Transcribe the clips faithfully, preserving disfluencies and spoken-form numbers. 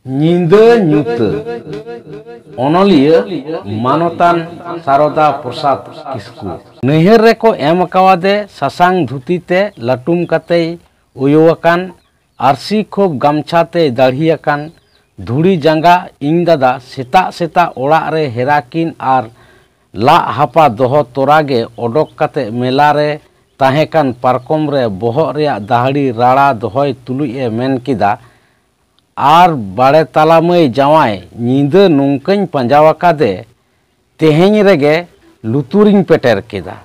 ᱧᱤᱫᱟᱹ ᱧᱩᱛᱟᱹ᱾ ᱚᱱᱚᱞᱤᱭᱟᱹ ᱢᱟᱱᱚᱛᱟᱱ ᱥᱟᱨᱚᱫᱟ ᱯᱨᱚᱥᱟᱫᱽ ᱠᱤᱥᱠᱩ᱾ ᱱᱟᱹᱭᱦᱟᱹᱨ ᱨᱮᱠᱚ ᱮᱢ ᱟᱠᱟᱣᱟᱫᱮ ᱥᱟᱥᱟᱝ ᱫᱷᱩᱛᱤ ᱛᱮ ᱞᱟᱹᱴᱩᱢ ᱠᱟᱛᱮᱭ ᱚᱭᱳ ᱟᱠᱟᱱ, ᱟᱨᱥᱤ ᱠᱷᱳᱯ ᱜᱟᱢᱪᱷᱟ ᱛᱮᱭ ᱫᱟᱲᱦᱤ ᱟᱠᱟᱱ, ᱫᱷᱩᱲᱤ ᱡᱟᱸᱜᱟ ᱤᱧ ᱫᱟᱫᱟ ᱥᱮᱛᱟᱜ ᱥᱮᱛᱟᱜ ᱚᱲᱟᱜ ᱨᱮ ᱦᱮᱨᱟᱠᱤᱱ ᱟᱨ ᱞᱟᱜ ᱦᱟᱯᱟ ᱫᱚᱦᱚ ᱛᱚᱨᱟ ᱜᱮ ᱚᱰᱚᱠ ᱠᱟᱛᱮ ᱢᱮᱞᱟ ᱨᱮ ᱛᱟᱦᱮᱸ ᱠᱟᱱ ᱯᱟᱨᱠᱚᱢ ᱨᱮ ᱵᱚᱦᱚᱜ ᱨᱮᱭᱟᱜ ᱫᱟᱦᱲᱤ ᱨᱟᱲᱟ ᱫᱚᱦᱚᱭ ᱛᱩᱞᱩᱡ ᱮ ᱢᱮᱱ ᱠᱮᱫᱟ, "ᱟᱨ ᱵᱟᱲᱮ ᱛᱟᱞᱟ ᱢᱟᱹᱭ ᱡᱟᱶᱟᱭ, ᱧᱤᱫᱟᱹ ᱱᱚᱝᱠᱟᱧ ᱯᱟᱸᱡᱟ ᱟᱠᱟᱫᱮ, ᱛᱮᱦᱮᱧ ᱨᱮᱜᱮ ᱞᱩᱛᱩᱨᱤᱧ ᱯᱮᱴᱮᱨ ᱠᱮᱫᱟ᱾"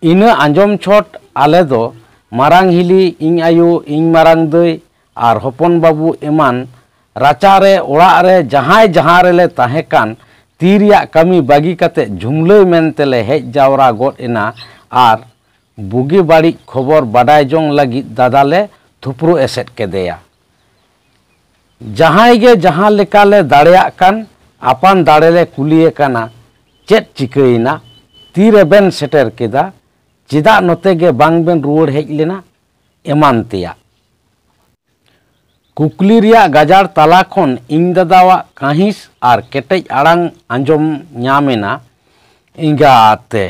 ᱤᱱᱟᱹ ᱟᱸᱡᱚᱢ ᱪᱷᱚᱴ ᱟᱞᱮ ᱫᱚ ᱢᱟᱨᱟᱝ ᱦᱤᱞᱤ, ᱤᱧ ᱟᱭᱳ, ᱤᱧ ᱢᱟᱨᱟᱝ ᱫᱟᱹᱭ ᱟᱨ ᱦᱚᱯᱚᱱ ᱵᱟᱹᱵᱩ ᱮᱢᱟᱱ ᱨᱟᱪᱟ ᱨᱮ, ᱚᱲᱟᱜ ᱨᱮ ᱡᱟᱦᱟᱸᱭ ᱡᱟᱦᱟᱸ ᱨᱮᱞᱮ ᱛᱟᱦᱮᱸ ᱠᱟᱱ, ᱛᱤ ᱨᱮᱭᱟᱜ ᱠᱟᱹᱢᱤ ᱵᱟᱹᱜᱤ ᱠᱟᱛᱮ ᱡᱷᱩᱢᱞᱟᱹᱭ ᱢᱮᱱᱛᱮᱞᱮ ᱦᱮᱡ ᱡᱟᱣᱨᱟ ᱜᱚᱫ ᱮᱱᱟ ᱟᱨ ᱵᱩᱜᱤ ᱵᱟᱹᱲᱤᱡ ᱠᱷᱚᱵᱚᱨ ᱵᱟᱰᱟᱭ ᱡᱚᱝ ᱞᱟᱹᱜᱤᱫ ᱫᱟᱫᱟ ᱞᱮ ᱛᱷᱩᱯᱨᱩ ᱮᱥᱮᱫ ᱠᱮᱫᱮᱭᱟ᱾ ᱡᱟᱦᱟᱸᱭ ᱜᱮ ᱡᱟᱦᱟᱸ ᱞᱮᱠᱟ ᱞᱮ ᱫᱟᱲᱮᱭᱟᱜ ᱠᱟᱱ, ᱟᱯᱟᱱ ᱫᱟᱲᱮ ᱞᱮ ᱠᱩᱞᱤᱭᱮ ᱠᱟᱱᱟ, "ᱪᱮᱫ ᱪᱤᱠᱟᱹᱭᱮᱱᱟ? ᱛᱤ ᱨᱮᱵᱮᱱ ᱥᱮᱴᱮᱨ ᱠᱮᱫᱟ? ᱪᱮᱫᱟᱜ ᱱᱚᱛᱮ ᱜᱮ ᱵᱟᱝ ᱵᱮᱱ ᱨᱩᱣᱟᱹᱲ ᱦᱮᱡ ᱞᱮᱱᱟ?" ᱮᱢᱟᱱ ᱛᱮᱭᱟᱜ᱾ ᱠᱩᱠᱞᱤ ᱨᱮᱭᱟᱜ ᱜᱟᱡᱟᱲ ᱛᱟᱞᱟ ᱠᱷᱚᱱ ᱤᱧ ᱫᱟᱫᱟᱣᱟᱜ ᱠᱟᱹᱦᱤᱥ ᱟᱨ ᱠᱮᱴᱮᱡ ᱟᱲᱟᱝ ᱟᱸᱡᱚᱢ ᱧᱟᱢ ᱮᱱᱟ, "ᱮᱸᱜᱟᱛᱮ,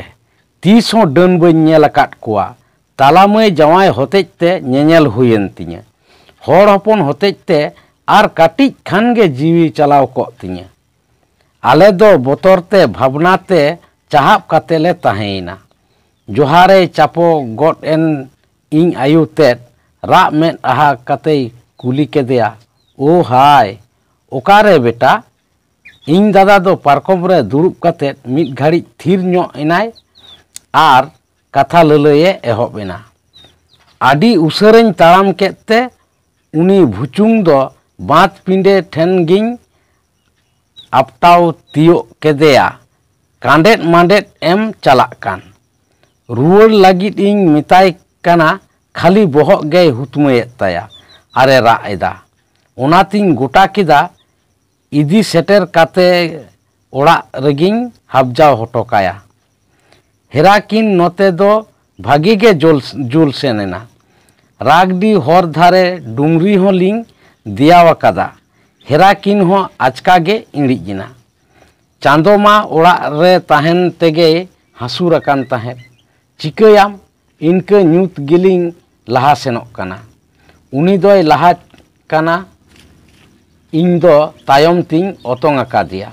ᱛᱤᱥ ᱦᱚᱸ ᱰᱟᱹᱱ ᱵᱟᱹᱧ ᱧᱮᱞ ᱟᱠᱟᱫ ᱠᱚᱣᱟ᱾ ᱛᱟᱞᱟ ᱢᱟᱹᱭ ᱡᱟᱶᱟᱭ ᱦᱚᱛᱮᱡ ᱛᱮ ᱧᱮᱧᱮᱞ ᱦᱩᱭᱮᱱ ᱛᱤᱧᱟᱹ᱾ ᱦᱚᱲ ᱦᱚᱯᱚᱱ ᱦᱚᱛᱮᱡ ᱛᱮ ᱟᱨ ᱠᱟᱹᱴᱤᱡ ᱠᱷᱟᱱ ᱜᱮ ᱡᱤᱣᱤ ᱪᱟᱞᱟᱣ ᱠᱚᱜ ᱛᱤᱧᱟᱹ᱾" ᱟᱞᱮ ᱫᱚ ᱵᱚᱛᱚᱨ ᱛᱮ ᱵᱷᱟᱵᱽᱱᱟ ᱛᱮ ᱪᱟᱦᱟᱵ ᱠᱟᱛᱮ ᱞᱮ ᱛᱟᱦᱮᱸᱭᱮᱱᱟ᱾ ᱡᱚᱦᱟᱨᱮᱭ ᱪᱟᱯᱚ ᱜᱚᱫ ᱮᱱ ᱤᱧ ᱟᱭᱳ ᱛᱮᱫ ᱨᱟᱜ ᱢᱮᱫ ᱟᱦᱟ ᱠᱟᱛᱮᱭ ᱠᱩᱞᱤ ᱠᱮᱫᱮᱭᱟ, "ᱳ ᱦᱟᱭ, ᱚᱠᱟᱨᱮ ᱵᱮᱴᱟ?" ᱤᱧ ᱫᱟᱫᱟ ᱫᱚ ᱯᱟᱨᱠᱚᱢ ᱨᱮ ᱫᱩᱲᱩᱵ ᱠᱟᱛᱮ ᱢᱤᱫ ᱜᱷᱟᱹᱲᱤᱡ ᱛᱷᱤᱨ ᱧᱚᱜ ᱮᱱᱟᱭ ᱟᱨ ᱠᱟᱛᱷᱟ ᱞᱟᱹᱞᱟᱹᱭᱮ ᱮᱦᱚᱵ ᱮᱱᱟ᱾ ᱟᱹᱰᱤ ᱩᱥᱟᱹᱨᱟᱧ ᱛᱟᱲᱟᱢ ᱠᱮᱫ ᱛᱮ ᱩᱱᱤ ᱵᱷᱩᱪᱩᱝ ᱫᱚ ᱵᱟᱸᱫᱽ ᱯᱤᱸᱰᱟᱹ ᱴᱷᱮᱱ ᱜᱤᱧ ᱟᱯᱴᱟᱣ ᱛᱤᱭᱳᱜ ᱠᱮᱫᱮᱭᱟ᱾ ᱠᱟᱸᱰᱮᱫ ᱢᱟᱸᱰᱮᱫ ᱮᱢ ᱪᱟᱞᱟᱜ ᱠᱟᱱ᱾ ᱨᱩᱣᱟᱹᱲ ᱞᱟᱹᱜᱤᱫ ᱤᱧ ᱢᱮᱛᱟᱭ ᱠᱟᱱᱟ, ᱠᱷᱟᱹᱞᱤ ᱵᱚᱦᱚᱜ ᱜᱮᱭ ᱦᱩᱛᱢᱟᱹᱭᱮᱫ ᱛᱟᱭᱟ ᱟᱨᱮ ᱨᱟᱜ ᱮᱫᱟ᱾ ᱚᱱᱟᱛᱤᱧ ᱜᱚᱴᱟ ᱠᱮᱫᱟ, ᱤᱫᱤ ᱥᱮᱴᱮᱨ ᱠᱟᱛᱮ ᱚᱲᱟᱜ ᱨᱮᱜᱤᱧ ᱦᱟᱵᱡᱟᱣ ᱦᱚᱴᱚ ᱠᱟᱭᱟ᱾ ᱦᱮᱨᱟᱠᱤᱱ ᱱᱚᱛᱮ ᱫᱚ ᱵᱷᱟᱜᱤ ᱜᱮ ᱡᱩᱞ, ᱡᱩᱞ ᱥᱮᱱ ᱮᱱᱟ᱾ ᱨᱟᱜᱰᱤ ᱦᱚᱨ ᱫᱷᱟᱨᱮ ᱰᱩᱝᱨᱤ ᱦᱚᱸᱞᱤᱧ ᱫᱮᱭᱟᱣ ᱟᱠᱟᱫᱟ᱾ ᱦᱮᱨᱟ ᱠᱤᱱ ᱦᱚᱸ ᱟᱪᱠᱟ ᱜᱮ ᱤᱬᱤᱡ ᱮᱱᱟ᱾ ᱪᱟᱸᱫᱚ ᱢᱟ ᱚᱲᱟᱜ ᱨᱮ ᱛᱟᱦᱮᱱ ᱛᱮᱜᱮᱭ ᱦᱟᱹᱥᱩᱨ ᱟᱠᱟᱱ ᱛᱟᱦᱮᱸᱫ᱾ ᱪᱤᱠᱟᱹᱭᱟᱢ, ᱤᱱᱠᱟᱹ ᱧᱩᱛ ᱜᱮᱞᱤᱧ ᱞᱟᱦᱟ ᱥᱮᱱᱚᱜ ᱠᱟᱱᱟ᱾ ᱩᱱᱤ ᱫᱚᱭ ᱞᱟᱦᱟ ᱠᱟᱱᱟ, ᱤᱧ ᱫᱚ ᱛᱟᱭᱚᱢ ᱛᱤᱧ ᱚᱛᱚᱝ ᱟᱠᱟᱫᱮᱭᱟ᱾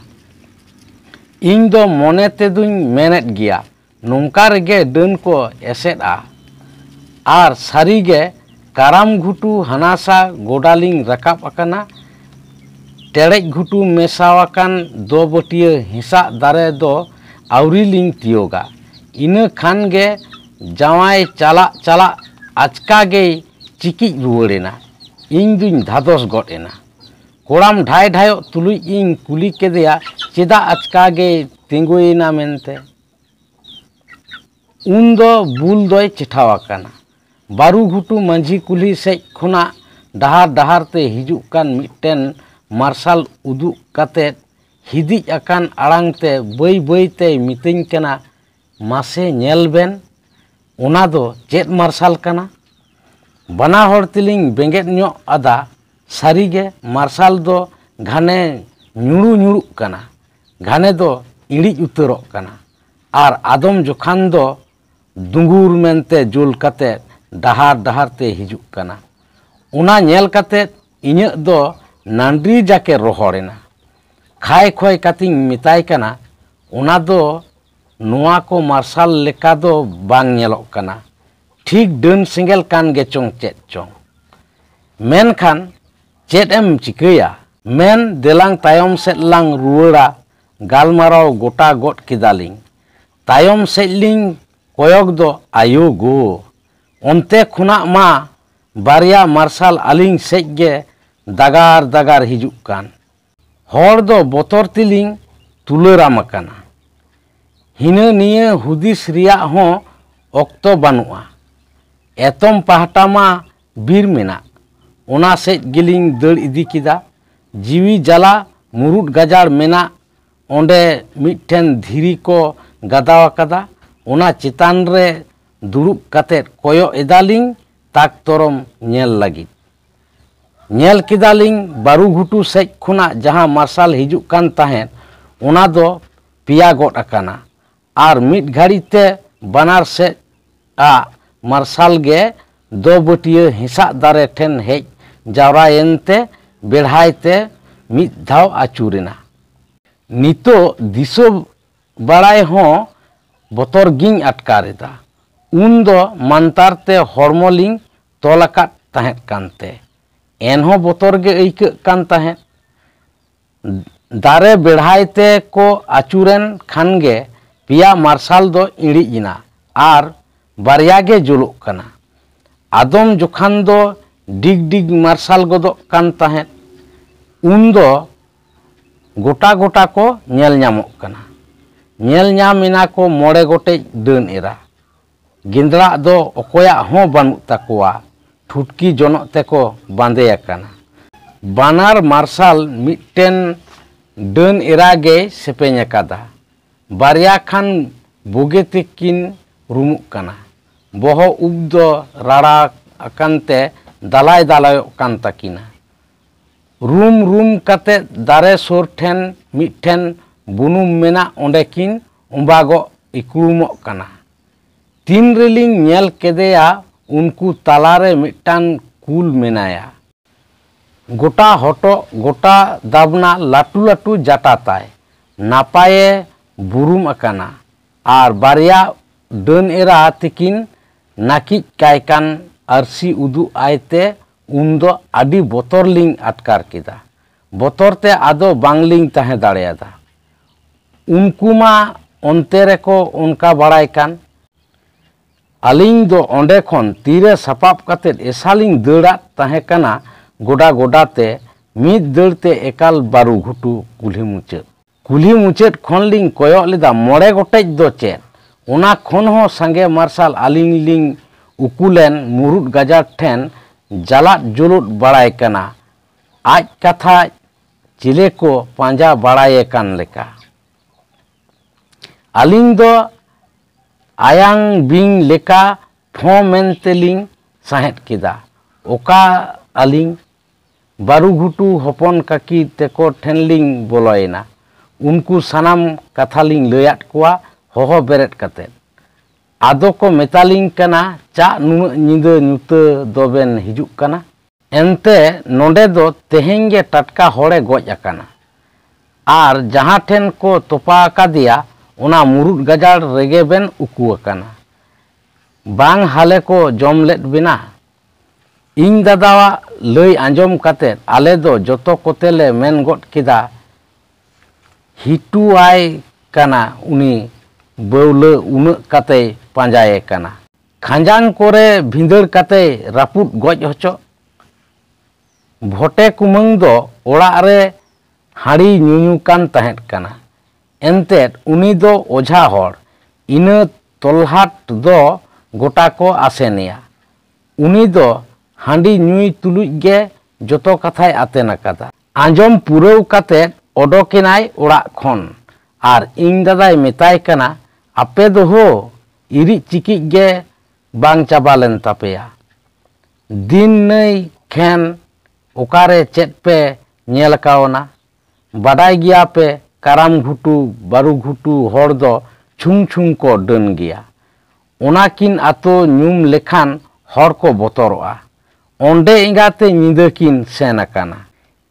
ᱤᱧ ᱫᱚ ᱢᱚᱱᱮ ᱛᱮᱫᱩᱧ ᱢᱮᱱᱮᱫ ᱜᱮᱭᱟ, ᱱᱚᱝᱠᱟ ᱨᱮᱜᱮ ᱰᱟᱹᱱ ᱠᱚ ᱮᱥᱮᱫᱼᱟ᱾ ᱟᱨ ᱥᱟᱹᱨᱤᱜᱮ ᱠᱟᱨᱟᱢ ᱜᱷᱩᱴᱩ ᱦᱟᱱᱟᱥᱟ ᱜᱚᱰᱟ ᱞᱤᱧ ᱨᱟᱠᱟᱵ ᱟᱠᱟᱱᱟ᱾ ᱴᱮᱲᱮᱡ ᱜᱷᱩᱴᱩ ᱢᱮᱥᱟᱣᱟᱠᱟᱱ ᱫᱚᱵᱟᱹᱴᱤᱭᱟᱹ ᱦᱮᱸᱥᱟᱜ ᱫᱟᱨᱮ ᱫᱚ ᱟᱹᱣᱨᱤ ᱞᱤᱧ ᱛᱤᱭᱳᱜᱟ᱾ ᱤᱱᱟᱹ ᱠᱷᱟᱱ ᱜᱮ ᱡᱟᱶᱟᱭ ᱪᱟᱞᱟᱜ ᱪᱟᱞᱟᱜ ᱟᱪᱠᱟ ᱜᱮᱭ ᱪᱤᱠᱤᱡ ᱨᱩᱣᱟᱹᱲ ᱮᱱᱟ᱾ ᱤᱧ ᱫᱩᱧ ᱫᱷᱟᱫᱚᱥ ᱜᱚᱫ ᱮᱱᱟ᱾ ᱠᱚᱲᱟᱢ ᱰᱷᱟᱭ ᱰᱷᱟᱭᱚᱜ ᱛᱩᱞᱩᱡ ᱤᱧ ᱠᱩᱞᱤ ᱠᱮᱫᱮᱭᱟ, ᱪᱮᱫᱟᱜ ᱟᱪᱠᱟ ᱜᱮᱭ ᱛᱤᱸᱜᱩᱭᱮᱱᱟ ᱢᱮᱱᱛᱮ᱾ ᱩᱱ ᱫᱚ ᱵᱩᱞ ᱫᱚᱭ ᱪᱮᱴᱷᱟᱣ ᱟᱠᱟᱱᱟ᱾ ᱵᱟᱹᱨᱩ ᱜᱷᱩᱴᱩ ᱢᱟᱹᱡᱷᱤ ᱠᱩᱞᱦᱤ ᱥᱮᱡ ᱠᱷᱚᱱᱟᱜ ᱰᱟᱦᱟᱨ ᱰᱟᱦᱟᱨ ᱛᱮ ᱦᱤᱡᱩᱜ ᱠᱟᱱ ᱢᱤᱫᱴᱮᱱ ᱢᱟᱨᱥᱟᱞ ᱩᱫᱩᱜ ᱠᱟᱛᱮ ᱦᱤᱫᱤᱡ ᱟᱠᱟᱱ ᱟᱲᱟᱝ ᱛᱮ ᱵᱟᱹᱭ ᱵᱟᱹᱭ ᱛᱮᱭ ᱢᱤᱛᱟᱹᱧ ᱠᱟᱱᱟ, ᱢᱟᱥᱮ ᱧᱮᱞ ᱵᱮᱱ, ᱚᱱᱟ ᱫᱚ ᱪᱮᱫ ᱢᱟᱨᱥᱟᱞ ᱠᱟᱱᱟ? ᱵᱟᱱᱟ ᱦᱚᱲ ᱛᱮᱞᱤᱧ ᱵᱮᱸᱜᱮᱫ ᱧᱚᱜ ᱟᱫᱟ᱾ ᱥᱟᱹᱨᱤᱜᱮ ᱢᱟᱨᱥᱟᱞ ᱫᱚ ᱜᱷᱟᱱᱮ ᱧᱩᱲᱩ ᱧᱩᱲᱩᱜ ᱠᱟᱱᱟ, ᱜᱷᱟᱱᱮ ᱫᱚ ᱤᱬᱤᱡ ᱩᱛᱟᱹᱨᱚᱜ ᱠᱟᱱᱟ᱾ ᱟᱨ ᱟᱫᱚᱢ ᱡᱚᱠᱷᱟᱱ ᱫᱚ ᱫᱩᱸᱜᱩᱨ ᱢᱮᱱᱛᱮ ᱡᱩᱞ ᱠᱟᱛᱮ ᱰᱟᱦᱟᱨ ᱰᱟᱦᱟᱨ ᱛᱮ ᱦᱤᱡᱩᱜ ᱠᱟᱱᱟ᱾ ᱚᱱᱟ ᱧᱮᱞ ᱠᱟᱛᱮ ᱤᱧᱟᱹᱜ ᱫᱚ ᱱᱟᱱᱰᱨᱤ ᱡᱟᱠᱮ ᱨᱚᱦᱚᱲ ᱮᱱᱟ᱾ ᱠᱷᱟᱭ ᱠᱷᱚᱭ ᱠᱟᱛᱮᱧ ᱢᱮᱛᱟᱭ ᱠᱟᱱᱟ, ᱚᱱᱟ ᱫᱚ ᱱᱚᱣᱟ ᱠᱚ ᱢᱟᱨᱥᱟᱞ ᱞᱮᱠᱟ ᱫᱚ ᱵᱟᱝ ᱧᱮᱞᱚᱜ ᱠᱟᱱᱟ, ᱴᱷᱤᱠ ᱰᱟᱹᱱ ᱥᱮᱸᱜᱮᱞ ᱠᱟᱱ ᱜᱮ ᱪᱚᱝ ᱪᱮᱫ ᱪᱚᱝ᱾ ᱢᱮᱱᱠᱷᱟᱱ ᱪᱮᱫ ᱮᱢ ᱪᱤᱠᱟᱹᱭᱟ? ᱢᱮᱱ ᱫᱮᱞᱟᱝ ᱛᱟᱭᱚᱢ ᱥᱮᱫ ᱞᱟᱝ ᱨᱩᱣᱟᱹᱲᱟ, ᱜᱟᱞᱢᱟᱨᱟᱣ ᱜᱚᱴᱟ ᱜᱚᱫ ᱠᱮᱫᱟᱞᱤᱧ᱾ ᱛᱟᱭᱚᱢ ᱥᱮᱫ ᱞᱤᱧ ᱠᱚᱭᱚᱜ ᱫᱚ, ᱟᱭᱳ ᱜᱳ! ᱚᱱᱛᱮ ᱠᱷᱚᱱᱟᱜ ᱢᱟ ᱵᱟᱨᱭᱟ ᱢᱟᱨᱥᱟᱞ ᱟᱹᱞᱤᱧ ᱥᱮᱫ ᱜᱮ ᱫᱟᱜᱟᱨ ᱫᱟᱜᱟᱨ ᱦᱤᱡᱩᱜ ᱠᱟᱱ᱾ ᱦᱚᱲ ᱫᱚ ᱵᱚᱛᱚᱨ ᱛᱮᱞᱤᱧ ᱛᱩᱞᱟᱹᱨᱟᱢ ᱟᱠᱟᱱᱟ᱾ ᱦᱤᱱᱟᱹ ᱱᱤᱭᱟᱹ ᱦᱩᱫᱤᱥ ᱨᱮᱭᱟᱜ ᱦᱚᱸ ᱚᱠᱛᱚ ᱵᱟᱹᱱᱩᱜᱼᱟ᱾ ᱮᱛᱚᱢ ᱯᱟᱦᱴᱟ ᱢᱟ ᱵᱤᱨ ᱢᱮᱱᱟᱜ, ᱚᱱᱟ ᱥᱮᱫ ᱜᱮᱞᱤᱧ ᱫᱟᱹᱲ ᱤᱫᱤ ᱠᱮᱫᱟ᱾ ᱡᱤᱣᱤ ᱡᱟᱞᱟ ᱢᱩᱨᱩᱫ ᱜᱟᱡᱟᱲ ᱢᱮᱱᱟᱜ, ᱚᱸᱰᱮ ᱢᱤᱫᱴᱷᱮᱱ ᱫᱷᱤᱨᱤ ᱠᱚ ᱜᱟᱫᱟᱣ ᱟᱠᱟᱫᱟ᱾ ᱚᱱᱟ ᱪᱮᱛᱟᱱ ᱨᱮ ᱫᱩᱲᱩᱵ ᱠᱟᱛᱮ ᱠᱚᱭᱚᱜ ᱮᱫᱟᱞᱤᱧ ᱛᱟᱠ ᱛᱚᱨᱚᱢ ᱧᱮᱞ ᱞᱟᱹᱜᱤᱫ᱾ ᱧᱮᱞ ᱠᱮᱫᱟᱞᱤᱧ ᱵᱟᱹᱨᱩ ᱜᱷᱩᱴᱩ ᱥᱮᱡ ᱠᱷᱚᱱᱟᱜ ᱡᱟᱦᱟᱸ ᱢᱟᱨᱥᱟᱞ ᱦᱤᱡᱩᱜ ᱠᱟᱱ ᱛᱟᱦᱮᱸᱫ, ᱚᱱᱟ ᱫᱚ ᱯᱮᱭᱟ ᱜᱚᱫ ᱟᱠᱟᱱᱟ᱾ ᱟᱨ ᱢᱤᱫ ᱜᱷᱟᱹᱲᱤ ᱛᱮ ᱵᱟᱱᱟᱨ ᱥᱮᱡ ᱟᱜ ᱢᱟᱨᱥᱟᱞ ᱜᱮ ᱫᱚᱵᱟᱹᱴᱤᱭᱟᱹ ᱦᱮᱸᱥᱟᱜ ᱫᱟᱨᱮ ᱴᱷᱮᱱ ᱦᱮᱡ ᱡᱟᱣᱨᱟᱭᱮᱱ ᱛᱮ ᱵᱮᱲᱦᱟᱭ ᱛᱮ ᱢᱤᱫ ᱫᱷᱟᱣ ᱟᱹᱪᱩᱨᱮᱱᱟ᱾ ᱱᱤᱛᱚᱜ ᱫᱤᱥᱟᱹ ᱵᱟᱲᱟᱭ ᱦᱚᱸ ᱵᱚᱛᱚᱨ ᱜᱤᱧ ᱟᱴᱠᱟᱨ ᱮᱫᱟ᱾ ᱩᱱ ᱫᱚ ᱢᱟᱱᱛᱟᱨ ᱛᱮ ᱦᱚᱲᱢᱚ ᱞᱤᱧ ᱛᱚᱞ ᱟᱠᱟᱫ ᱛᱟᱦᱮᱸᱫ ᱠᱟᱱᱛᱮ᱾ ᱮᱱᱦᱚᱸ ᱵᱚᱛᱚᱨ ᱜᱮ ᱟᱹᱭᱠᱟᱹᱜ ᱠᱟᱱ ᱛᱟᱦᱮᱸᱫ᱾ ᱫᱟᱨᱮ ᱵᱮᱲᱦᱟᱭ ᱛᱮ ᱠᱚ ᱟᱹᱪᱩᱨᱮᱱ ᱠᱷᱟᱱ ᱜᱮ ᱯᱮᱭᱟ ᱢᱟᱨᱥᱟᱞ ᱫᱚ ᱤᱬᱤᱡ ᱮᱱᱟ ᱟᱨ ᱵᱟᱨᱭᱟ ᱜᱮ ᱡᱩᱞᱩᱜ ᱠᱟᱱᱟ᱾ ᱟᱫᱚᱢ ᱡᱚᱠᱷᱟᱱ ᱫᱚ ᱰᱤᱜᱽ ᱰᱤᱜᱽ ᱢᱟᱨᱥᱟᱞ ᱜᱚᱫᱚᱜ ᱠᱟᱱ ᱛᱟᱦᱮᱸᱫ᱾ ᱩᱱ ᱫᱚ ᱜᱚᱴᱟ ᱜᱚᱴᱟ ᱠᱚ ᱧᱮᱞ ᱧᱟᱢᱚᱜ ᱠᱟᱱᱟ᱾ ᱧᱮᱞ ᱧᱟᱢ ᱮᱱᱟ ᱠᱚ ᱢᱚᱬᱮ ᱜᱚᱴᱮᱡ ᱰᱟᱹᱱ ᱮᱨᱟ᱾ ᱜᱮᱸᱫᱽᱲᱟᱜ ᱫᱚ ᱚᱠᱚᱭᱟᱜ ᱦᱚᱸ ᱵᱟᱹᱱᱩᱜ ᱛᱟᱠᱚᱣᱟ᱾ ᱴᱷᱩᱴᱠᱤ ᱡᱚᱱᱚᱜ ᱛᱮᱠᱚ ᱵᱟᱸᱫᱮ ᱟᱠᱟᱱᱟ᱾ ᱵᱟᱱᱟᱨ ᱢᱟᱨᱥᱟᱞ ᱢᱤᱫᱴᱮᱱ ᱰᱟᱹᱱ ᱮᱨᱟ ᱜᱮᱭ ᱥᱮᱯᱮᱧ ᱟᱠᱟᱫᱟ᱾ ᱵᱟᱨᱭᱟ ᱠᱷᱟᱱ ᱵᱩᱜᱤ ᱛᱮᱠᱤᱱ ᱨᱩᱢᱩᱜ ᱠᱟᱱᱟ᱾ ᱵᱚᱦᱚᱜ ᱩᱵ ᱫᱚ ᱨᱟᱲᱟ ᱟᱠᱟᱱ ᱛᱮ ᱫᱟᱞᱟᱭ ᱫᱟᱞᱟᱭᱚᱜ ᱠᱟᱱ ᱛᱟᱹᱠᱤᱱᱟ᱾ ᱨᱩᱢ ᱨᱩᱢ ᱠᱟᱛᱮ ᱫᱟᱨᱮ ᱥᱩᱨ ᱴᱷᱮᱱ ᱢᱤᱫᱴᱷᱮᱱ ᱵᱩᱱᱩᱢ ᱢᱮᱱᱟᱜ ᱚᱸᱰᱮ ᱠᱤᱱ ᱚᱸᱵᱟᱜᱚᱜ ᱤᱠᱲᱩᱢᱚᱜ ᱠᱟᱱᱟ᱾ ᱛᱤᱱ ᱨᱮᱞᱤᱧ ᱧᱮᱞ ᱠᱮᱫᱮᱭᱟ, ᱩᱱᱠᱩ ᱛᱟᱞᱟᱨᱮ ᱢᱤᱫᱴᱟᱝ ᱠᱩᱞ ᱢᱮᱱᱟᱭᱟ᱾ ᱜᱚᱴᱟ ᱦᱚᱴᱚᱜ, ᱜᱚᱴᱟ ᱫᱟᱵᱱᱟ, ᱞᱟᱹᱴᱩ ᱞᱟᱹᱴᱩ ᱡᱟᱴᱟ ᱛᱟᱭ᱾ ᱱᱟᱯᱟᱭᱮ ᱵᱩᱨᱩᱢ ᱟᱠᱟᱱᱟ᱾ ᱟᱨ ᱵᱟᱨᱭᱟ ᱰᱟᱹᱱ ᱮᱨᱟ ᱛᱤᱠᱤᱱ ᱱᱟᱹᱠᱤᱡ ᱠᱟᱭ ᱠᱟᱱ ᱟᱹᱨᱥᱤ ᱩᱫᱩᱜ ᱟᱭ ᱛᱮ ᱩᱱᱫᱚ ᱟᱹᱰᱤ ᱵᱚᱛᱚᱨ ᱞᱤᱧ ᱟᱴᱠᱟᱨ ᱠᱮᱫᱟ᱾ ᱵᱚᱛᱚᱨ ᱛᱮ ᱟᱫᱚ ᱵᱟᱝᱞᱤᱧ ᱛᱟᱦᱮᱸ ᱫᱟᱲᱮᱭᱟᱫᱟ᱾ ᱩᱱᱠᱩ ᱢᱟ ᱚᱱᱛᱮ ᱨᱮᱠᱚ ᱚᱱᱠᱟ ᱵᱟᱲᱟᱭ ᱠᱟᱱ᱾ ᱟᱹᱞᱤᱧ ᱫᱚ ᱚᱸᱰᱮ ᱠᱷᱚᱱ ᱛᱤᱨᱮ ᱥᱟᱯᱟᱵ ᱠᱟᱛᱮᱫ ᱮᱥᱟᱞᱤᱧ ᱫᱟᱹᱲᱟᱫ ᱛᱟᱦᱮᱸ ᱠᱟᱱᱟ ᱜᱚᱰᱟ ᱜᱚᱰᱟ ᱛᱮ, ᱢᱤᱫ ᱫᱟᱹᱲ ᱛᱮ ᱮᱠᱟᱞ ᱵᱟᱹᱨᱩ ᱜᱷᱩᱴᱩ ᱠᱩᱞᱦᱤ ᱢᱩᱪᱟᱹᱫ᱾ ᱠᱩᱞᱦᱤ ᱢᱩᱪᱟᱹᱫ ᱠᱷᱚᱱ ᱞᱤᱧ ᱠᱚᱭᱚᱜ ᱞᱮᱫᱟ, ᱢᱚᱬᱮ ᱜᱚᱴᱮᱡ ᱫᱚ ᱪᱮᱫ, ᱚᱱᱟ ᱠᱷᱚᱱ ᱦᱚᱸ ᱥᱟᱸᱜᱮ ᱢᱟᱨᱥᱟᱞ ᱟᱹᱞᱤᱧ ᱞᱤᱧ ᱩᱠᱩ ᱞᱮᱱ ᱢᱩᱨᱩᱫ ᱜᱟᱡᱟᱲ ᱴᱷᱮᱱ ᱡᱟᱞᱟᱫ ᱡᱩᱞᱩᱫ ᱵᱟᱲᱟᱭ ᱠᱟᱱᱟ᱾ ᱟᱡ ᱠᱟᱛᱷᱟ ᱪᱤᱞᱮ ᱠᱚ ᱯᱟᱸᱡᱟ ᱵᱟᱲᱟᱭᱮ ᱠᱟᱱ ᱞᱮᱠᱟ᱾ ᱟᱹᱞᱤᱧ ᱫᱚ ᱟᱭᱟᱝ ᱵᱤᱧ ᱞᱮᱠᱟ ᱯᱷᱚᱸ ᱢᱮᱱᱛᱮᱞᱤᱧ ᱥᱟᱸᱦᱮᱫ ᱠᱮᱫᱟ᱾ ᱚᱠᱟ ᱟᱹᱞᱤᱧ? ᱵᱟᱹᱨᱩ ᱜᱷᱩᱴᱩ ᱦᱚᱯᱚᱱ ᱠᱟᱹᱠᱤ ᱛᱮᱠᱚ ᱴᱷᱮᱱ ᱞᱤᱧ ᱵᱚᱞᱚᱭᱮᱱᱟ᱾ ᱩᱱᱠᱩ ᱥᱟᱱᱟᱢ ᱠᱟᱛᱷᱟ ᱞᱤᱧ ᱞᱟᱹᱭᱟᱫ ᱠᱚᱣᱟ ᱦᱚᱦᱚ ᱵᱮᱨᱮᱫ ᱠᱟᱛᱮ᱾ ᱟᱫᱚ ᱠᱚ ᱢᱮᱛᱟᱞᱤᱧ ᱠᱟᱱᱟ, "ᱪᱟᱜ ᱱᱩᱱᱟᱹᱜ ᱧᱤᱫᱟᱹ ᱧᱩᱛᱟᱹ ᱫᱚᱵᱮᱱ ᱦᱤᱡᱩᱜ ᱠᱟᱱᱟ?" ᱮᱱᱛᱮ ᱱᱚᱰᱮ ᱫᱚ ᱛᱮᱦᱮᱧ ᱜᱮ ᱴᱟᱴᱠᱟ ᱦᱚᱲᱮ ᱜᱚᱡ ᱟᱠᱟᱱᱟ᱾ ᱟᱨ ᱡᱟᱦᱟᱸ ᱴᱷᱮᱱ ᱠᱚ ᱛᱚᱯᱟ ᱟᱠᱟᱫᱮᱭᱟ, ᱚᱱᱟ ᱢᱩᱨᱩᱫ ᱜᱟᱡᱟᱲ ᱨᱮᱜᱮ ᱵᱮᱱ ᱩᱠᱩ ᱟᱠᱟᱱᱟ᱾ ᱵᱟᱝ ᱦᱟᱞᱮ ᱠᱚ ᱡᱚᱢ ᱞᱮᱫ ᱵᱮᱱᱟ? ᱤᱧ ᱫᱟᱫᱟᱣᱟᱜ ᱞᱟᱹᱭ ᱟᱸᱡᱚᱢ ᱠᱟᱛᱮ ᱟᱞᱮ ᱫᱚ ᱡᱚᱛᱚ ᱠᱚᱛᱮ ᱞᱮ ᱢᱮᱱ ᱜᱚᱫ ᱠᱮᱫᱟ, "ᱦᱤᱴᱩᱣᱟᱭ ᱠᱟᱱᱟ ᱩᱱᱤ ᱵᱟᱹᱣᱞᱟᱹ, ᱩᱱᱟᱹᱜ ᱠᱟᱛᱮᱭ ᱯᱟᱸᱡᱟᱭᱮ ᱠᱟᱱᱟ᱾ ᱠᱷᱟᱸᱡᱟᱝ ᱠᱚᱨᱮ ᱵᱷᱤᱸᱫᱟᱹᱲ ᱠᱟᱛᱮᱭ ᱨᱟᱹᱯᱩᱫ ᱜᱚᱡ ᱦᱚᱪᱚᱜ?" ᱵᱷᱚᱴᱮ ᱠᱩᱢᱟᱹᱝ ᱫᱚ ᱚᱲᱟᱜ ᱨᱮ ᱦᱟᱺᱰᱤ ᱧᱩᱧᱩ ᱠᱟᱱ ᱛᱟᱦᱮᱸᱫ ᱠᱟᱱᱟ᱾ ᱮᱱᱛᱮᱫ ᱩᱱᱤ ᱫᱚ ᱚᱡᱷᱟ ᱦᱚᱲ, ᱤᱱᱟᱹ ᱛᱚᱞᱦᱟᱴ ᱫᱚ ᱜᱚᱴᱟ ᱠᱚ ᱟᱥᱮᱱᱮᱭᱟ᱾ ᱩᱱᱤ ᱫᱚ ᱦᱟᱺᱰᱤ ᱧᱩᱭ ᱛᱩᱞᱩᱡ ᱜᱮ ᱡᱚᱛᱚ ᱠᱟᱛᱷᱟᱭ ᱟᱛᱮᱱ ᱟᱠᱟᱫᱟ᱾ ᱟᱸᱡᱚᱢ ᱯᱩᱨᱟᱹᱣ ᱠᱟᱛᱮᱫ ᱚᱰᱚᱠᱮᱱᱟᱭ ᱚᱲᱟᱜ ᱠᱷᱚᱱ ᱟᱨ ᱤᱧ ᱫᱟᱫᱟᱭ ᱢᱮᱛᱟᱭ ᱠᱟᱱᱟ, "ᱟᱯᱮ ᱫᱚ ᱦᱳ, ᱤᱨᱤᱡ ᱪᱤᱠᱤᱡ ᱜᱮ ᱵᱟᱝ ᱪᱟᱵᱟ ᱞᱮᱱ ᱛᱟᱯᱮᱭᱟ? ᱫᱤᱱ ᱱᱟᱹᱭ ᱠᱷᱮᱱ ᱚᱠᱟᱨᱮ ᱪᱮᱫ ᱯᱮ ᱧᱮᱞ ᱠᱟᱣᱱᱟ? ᱵᱟᱰᱟᱭ ᱜᱮᱭᱟ ᱯᱮ, ᱠᱟᱨᱟᱢ ᱜᱷᱩᱴᱩ, ᱵᱟᱹᱨᱩ ᱜᱷᱩᱴᱩ ᱦᱚᱲ ᱫᱚ ᱪᱷᱩᱝ ᱪᱷᱩᱝ ᱠᱚ ᱰᱟᱹᱱ ᱜᱮᱭᱟ᱾ ᱚᱱᱟ ᱠᱤᱱ ᱟᱛᱳ ᱧᱩᱢ ᱞᱮᱠᱷᱟᱱ ᱦᱚᱲ ᱠᱚ ᱵᱚᱛᱚᱨᱚᱜᱼᱟ᱾ ᱚᱸᱰᱮ ᱮᱸᱜᱟᱛᱮ ᱧᱤᱫᱟᱹ ᱠᱤᱱ ᱥᱮᱱ ᱟᱠᱟᱱᱟ᱾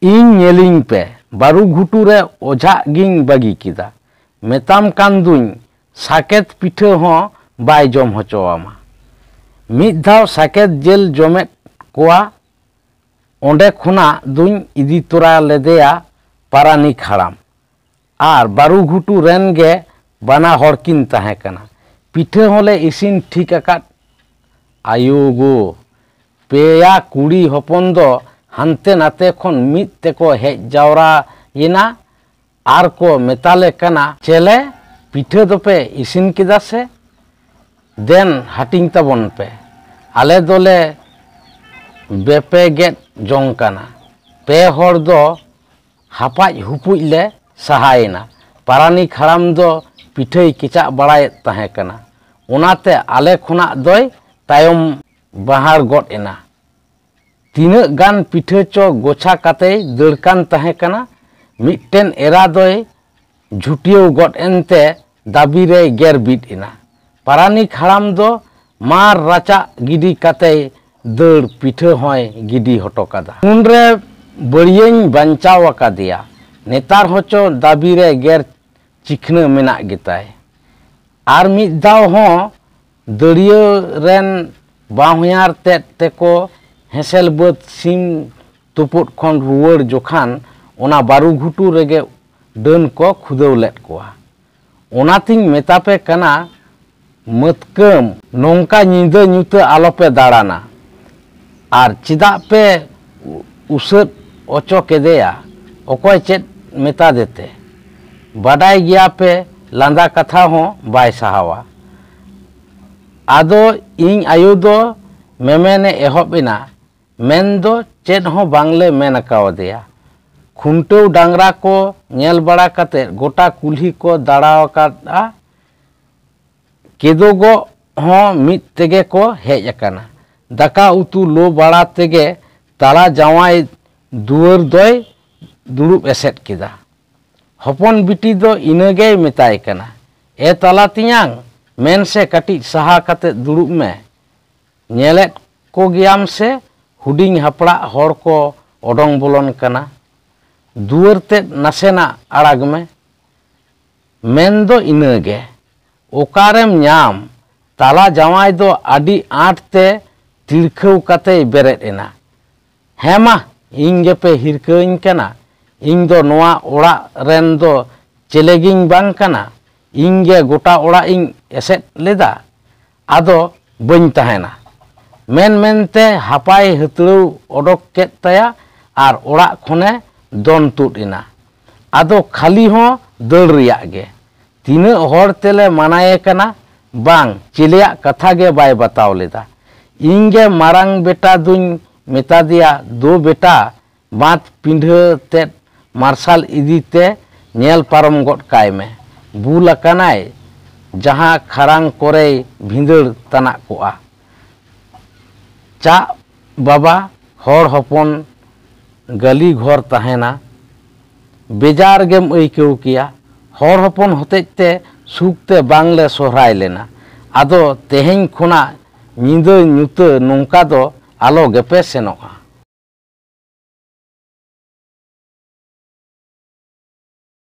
ᱤᱧ ᱧᱮᱞᱤᱧ ᱯᱮ, ᱵᱟᱹᱨᱩ ᱜᱷᱩᱴᱩ ᱨᱮ ᱚᱡᱷᱟᱜ ᱜᱤᱧ ᱵᱟᱹᱜᱤ ᱠᱮᱫᱟ᱾ ᱢᱮᱛᱟᱢ ᱠᱟᱱ ᱫᱩᱧ, ᱥᱟᱠᱮᱛ ᱯᱤᱴᱷᱟᱹ ᱦᱚᱸ ᱵᱟᱭ ᱡᱚᱢ ᱦᱚᱪᱚᱣᱟᱢᱟ᱾ ᱢᱤᱫ ᱫᱷᱟᱣ ᱥᱟᱠᱮᱛ ᱡᱤᱞ ᱡᱚᱢᱮᱫ ᱠᱚᱣᱟ, ᱚᱸᱰᱮ ᱠᱷᱚᱱᱟᱜ ᱫᱩᱧ ᱤᱫᱤ ᱛᱚᱨᱟ ᱞᱮᱫᱮᱭᱟ ᱯᱟᱨᱟᱱᱤᱠ ᱦᱟᱲᱟᱢ᱾ ᱟᱨ ᱵᱟᱹᱨᱩ ᱜᱷᱩᱴᱩ ᱨᱮᱱ ᱜᱮ ᱵᱟᱱᱟ ᱦᱚᱲ ᱠᱤᱱ ᱛᱟᱦᱮᱸ ᱠᱟᱱᱟ᱾ ᱯᱤᱴᱷᱟᱹ ᱦᱚᱸᱞᱮ ᱤᱥᱤᱱ ᱴᱷᱤᱠ ᱟᱠᱟᱫ᱾ ᱟᱭᱳ ᱜᱳ, ᱯᱮᱭᱟ ᱠᱩᱲᱤ ᱦᱚᱯᱚᱱ ᱫᱚ ᱦᱟᱱᱛᱮ ᱱᱟᱛᱮ ᱠᱷᱚᱱ ᱢᱤᱫ ᱛᱮᱠᱚ ᱦᱮᱡ ᱡᱟᱣᱨᱟᱭᱮᱱᱟ ᱟᱨ ᱠᱚ ᱢᱮᱛᱟᱞᱮ ᱠᱟᱱᱟ, "ᱪᱮᱞᱮ, ᱯᱤᱴᱷᱟᱹ ᱫᱚᱯᱮ ᱤᱥᱤᱱ ᱠᱮᱫᱟ ᱥᱮ? ᱫᱮᱱ ᱦᱟᱹᱴᱤᱧ ᱛᱟᱵᱚᱱ ᱯᱮ, ᱟᱞᱮ ᱫᱚᱞᱮ ᱵᱮᱯᱮᱜᱮᱫ ᱡᱚᱝ ᱠᱟᱱᱟ᱾" ᱯᱮ ᱦᱚᱲ ᱫᱚ ᱦᱟᱯᱟᱡ ᱦᱩᱯᱩᱡ ᱞᱮ ᱥᱟᱦᱟᱭᱮᱱᱟ᱾ ᱯᱟᱨᱟᱱᱤᱠ ᱦᱟᱲᱟᱢ ᱫᱚ ᱯᱤᱴᱷᱟᱹᱭ ᱠᱮᱪᱟᱜ ᱵᱟᱲᱟᱭᱮᱫ ᱛᱟᱦᱮᱸ ᱠᱟᱱᱟ, ᱚᱱᱟᱛᱮ ᱟᱞᱮ ᱠᱷᱚᱱᱟᱜ ᱫᱚᱭ ᱛᱟᱭᱚᱢ ᱵᱟᱦᱟᱲ ᱜᱚᱫ ᱮᱱᱟ᱾ ᱛᱤᱱᱟᱹᱜ ᱜᱟᱱ ᱯᱤᱴᱷᱟᱹ ᱪᱚ ᱜᱚᱪᱷᱟ ᱠᱟᱛᱮᱭ ᱫᱟᱹᱲ ᱠᱟᱱ ᱛᱟᱦᱮᱸ ᱠᱟᱱᱟ᱾ ᱢᱤᱫᱴᱮᱱ ᱮᱨᱟ ᱫᱚᱭ ᱡᱷᱩᱴᱭᱟᱹᱣ ᱜᱚᱫ ᱮᱱᱛᱮ ᱫᱟᱹᱵᱤ ᱨᱮᱭ ᱜᱮᱨ ᱵᱤᱫ ᱮᱱᱟ᱾ ᱯᱟᱨᱟᱱᱤᱠ ᱦᱟᱲᱟᱢ ᱫᱚ ᱢᱟᱨ ᱨᱟᱪᱟᱜ ᱜᱤᱰᱤ ᱠᱟᱛᱮᱭ ᱫᱟᱹᱲ ᱯᱤᱴᱷᱟᱹ ᱦᱚᱸᱭ ᱜᱤᱰᱤ ᱦᱚᱴᱚ ᱠᱟᱫᱟ᱾ ᱩᱱᱨᱮ ᱵᱟᱹᱲᱤᱭᱟᱹᱧ ᱵᱟᱧᱪᱟᱣ ᱟᱠᱟᱫᱮᱭᱟ᱾ ᱱᱮᱛᱟᱨ ᱦᱚᱸᱪᱚ ᱫᱟᱹᱵᱤ ᱨᱮ ᱜᱮᱨ ᱪᱤᱠᱷᱱᱟᱹ ᱢᱮᱱᱟᱜ ᱜᱮᱛᱟᱭ᱾ ᱟᱨ ᱢᱤᱫ ᱫᱷᱟᱣ ᱦᱚᱸ ᱫᱟᱹᱲᱤᱭᱟᱹ ᱨᱮᱱ ᱵᱟᱦᱚᱧᱦᱟᱨ ᱛᱮᱫ ᱛᱮᱠᱚ ᱦᱮᱸᱥᱮᱞ ᱵᱟᱹᱫᱽ ᱥᱤᱢ ᱛᱩᱯᱩᱫ ᱠᱷᱚᱱ ᱨᱩᱣᱟᱹᱲ ᱡᱚᱠᱷᱟᱱ ᱚᱱᱟ ᱵᱟᱹᱨᱩ ᱜᱷᱩᱴᱩ ᱨᱮᱜᱮ ᱰᱟᱹᱱ ᱠᱚ ᱠᱷᱩᱫᱟᱹᱣ ᱞᱮᱫ ᱠᱚᱣᱟ᱾ ᱚᱱᱟᱛᱤᱧ ᱢᱮᱛᱟ ᱯᱮ ᱠᱟᱱᱟ, ᱢᱟᱹᱛᱠᱟᱹᱢ, ᱱᱚᱝᱠᱟ ᱧᱤᱫᱟᱹ ᱧᱩᱛᱟᱹ ᱟᱞᱚᱯᱮ ᱫᱟᱬᱟᱱᱟ᱾ ᱟᱨ ᱪᱮᱫᱟᱜ ᱯᱮ ᱩᱥᱟᱹᱫ ᱚᱪᱚ ᱠᱮᱫᱮᱭᱟ? ᱚᱠᱚᱭ ᱪᱮᱫ ᱢᱮᱛᱟᱫᱮ ᱛᱮ? ᱵᱟᱰᱟᱭ ᱜᱮᱭᱟ ᱯᱮ, ᱞᱟᱸᱫᱟ ᱠᱟᱛᱷᱟ ᱦᱚᱸ ᱵᱟᱭ ᱥᱟᱦᱟᱣᱟ᱾ ᱟᱫᱚ ᱤᱧ ᱟᱭᱳ ᱫᱚ ᱢᱮᱢᱮᱱᱮ ᱮᱦᱚᱵ ᱮᱱᱟ, ᱢᱮᱱ ᱫᱚ ᱪᱮᱫ ᱦᱚᱸ ᱵᱟᱝᱞᱮ ᱢᱮᱱ ᱠᱟᱣᱫᱮᱭᱟ᱾ ᱠᱷᱩᱱᱴᱟᱹᱣ ᱰᱟᱝᱨᱟ ᱠᱚ ᱧᱮᱞ ᱵᱟᱲᱟ ᱠᱟᱛᱮ ᱜᱚᱴᱟ ᱠᱩᱞᱦᱤ ᱠᱚ ᱫᱟᱬᱟ ᱟᱠᱟᱫᱼᱟ᱾ ᱠᱮᱫᱳᱜᱚᱜ ᱦᱚᱸ ᱢᱤᱫ ᱛᱮᱜᱮ ᱠᱚ ᱦᱮᱡ ᱟᱠᱟᱱᱟ᱾ ᱫᱟᱠᱟ ᱩᱛᱩ ᱞᱚ ᱵᱟᱲᱟ ᱛᱮᱜᱮ ᱛᱟᱞᱟ ᱡᱟᱶᱟᱭ ᱫᱩᱣᱟᱹᱨ ᱫᱚᱭ ᱫᱩᱲᱩᱵ ᱮᱥᱮᱫ ᱠᱮᱫᱟ᱾ ᱦᱚᱯᱚᱱ ᱵᱤᱴᱤ ᱫᱚ ᱤᱱᱟᱹᱜᱮᱭ ᱢᱮᱛᱟᱭ ᱠᱟᱱᱟ, "ᱮ ᱛᱟᱞᱟ ᱛᱮᱧᱟᱝ, ᱢᱮᱱ ᱥᱮ ᱠᱟᱹᱴᱤᱡ ᱥᱟᱦᱟ ᱠᱟᱛᱮ ᱫᱩᱲᱩᱵ ᱢᱮ᱾ ᱧᱮᱞᱮᱫ ᱠᱚ ᱜᱮᱭᱟᱢ ᱥᱮ ᱦᱩᱰᱤᱧ ᱦᱟᱯᱲᱟᱜ ᱦᱚᱲ ᱠᱚ ᱚᱰᱚᱝ ᱵᱚᱞᱚᱱ ᱠᱟᱱᱟ? ᱫᱩᱣᱟᱹᱨ ᱛᱮᱫ ᱱᱟᱥᱮᱱᱟᱜ ᱟᱲᱟᱜᱽ ᱢᱮ᱾" ᱢᱮᱱ ᱫᱚ ᱤᱱᱟᱹᱜᱮ᱾ ᱚᱠᱟᱨᱮᱢ ᱧᱟᱢ? ᱛᱟᱞᱟ ᱡᱟᱶᱟᱭ ᱫᱚ ᱟᱹᱰᱤ ᱟᱸᱴ ᱛᱮ ᱛᱤᱲᱠᱷᱟᱹᱣ ᱠᱟᱛᱮᱭ ᱵᱮᱨᱮᱫ ᱮᱱᱟ᱾ "ᱦᱮᱸ ᱢᱟ, ᱤᱧ ᱜᱮᱯᱮ ᱦᱤᱨᱠᱟᱹᱧ ᱠᱟᱱᱟ᱾ ᱤᱧ ᱫᱚ ᱱᱚᱣᱟ ᱚᱲᱟᱜ ᱨᱮᱱ ᱫᱚ ᱪᱮᱞᱮ ᱜᱤᱧ ᱵᱟᱝ ᱠᱟᱱᱟ᱾ ᱤᱧ ᱜᱮ ᱜᱚᱴᱟ ᱚᱲᱟᱜ ᱤᱧ ᱮᱥᱮᱫ ᱞᱮᱫᱟ᱾ ᱟᱫᱚ ᱵᱟᱹᱧ ᱛᱟᱦᱮᱱᱟ᱾" ᱢᱮᱱ ᱢᱮᱱᱛᱮ ᱦᱟᱯᱟᱭ ᱦᱟᱹᱛᱲᱟᱹᱣ ᱚᱰᱚᱠ ᱠᱮᱫ ᱛᱟᱭᱟ ᱟᱨ ᱚᱲᱟᱜ ᱠᱷᱚᱱᱮ ᱫᱚᱱ ᱛᱩᱫ ᱮᱱᱟ᱾ ᱟᱫᱚ ᱠᱷᱟᱹᱞᱤ ᱦᱚᱸ ᱫᱟᱹᱲ ᱨᱮᱭᱟᱜ ᱜᱮ᱾ ᱛᱤᱱᱟᱹᱜ ᱦᱚᱲ ᱛᱮᱞᱮ ᱢᱟᱱᱟᱭᱮ ᱠᱟᱱᱟ, ᱵᱟᱝ, ᱪᱮᱞᱮᱭᱟᱜ ᱠᱟᱛᱷᱟ ᱜᱮ ᱵᱟᱭ ᱵᱟᱛᱟᱣ ᱞᱮᱫᱟ᱾ ᱤᱧ ᱜᱮ ᱢᱟᱨᱟᱝ ᱵᱮᱴᱟ ᱫᱩᱧ ᱢᱮᱛᱟ ᱫᱮᱭᱟ, "ᱫᱳ ᱵᱮᱴᱟ, ᱵᱟᱸᱫᱽ ᱯᱤᱸᱰᱷᱟᱹ ᱛᱮᱫ ᱢᱟᱨᱥᱟᱞ ᱤᱫᱤ ᱛᱮ ᱧᱮᱞ ᱯᱟᱨᱚᱢ ᱜᱚᱫ ᱠᱟᱭ ᱢᱮ᱾ ᱵᱩᱞ ᱟᱠᱟᱱᱟᱭ, ᱡᱟᱦᱟᱸ ᱠᱷᱟᱨᱟᱝ ᱠᱚᱨᱮᱭ ᱵᱷᱤᱸᱫᱟᱹᱲ ᱛᱟᱱᱟᱜ ᱠᱚᱜᱼᱟ᱾" ᱪᱟᱜ ᱵᱟᱵᱟ, ᱦᱚᱲ ᱦᱚᱯᱚᱱ ᱜᱟᱹᱞᱤ ᱜᱷᱚᱨ ᱛᱟᱦᱮᱱᱟ, ᱵᱮᱡᱟᱨ ᱜᱮᱢ ᱟᱹᱭᱠᱟᱹᱣ ᱠᱮᱭᱟ᱾ ᱦᱚᱲ ᱦᱚᱯᱚᱱ ᱦᱚᱛᱮᱡ ᱛᱮ ᱥᱩᱠ ᱛᱮ ᱵᱟᱝᱞᱮ ᱥᱚᱦᱨᱟᱭ ᱞᱮᱱᱟ᱾ ᱟᱫᱚ ᱛᱮᱦᱮᱧ ᱠᱷᱚᱱᱟᱜ ᱧᱤᱫᱟᱹ ᱧᱩᱛᱟᱹ ᱱᱚᱝᱠᱟ ᱫᱚ ᱟᱞᱚ ᱜᱮᱯᱮ ᱥᱮᱱᱚᱜᱼᱟ᱾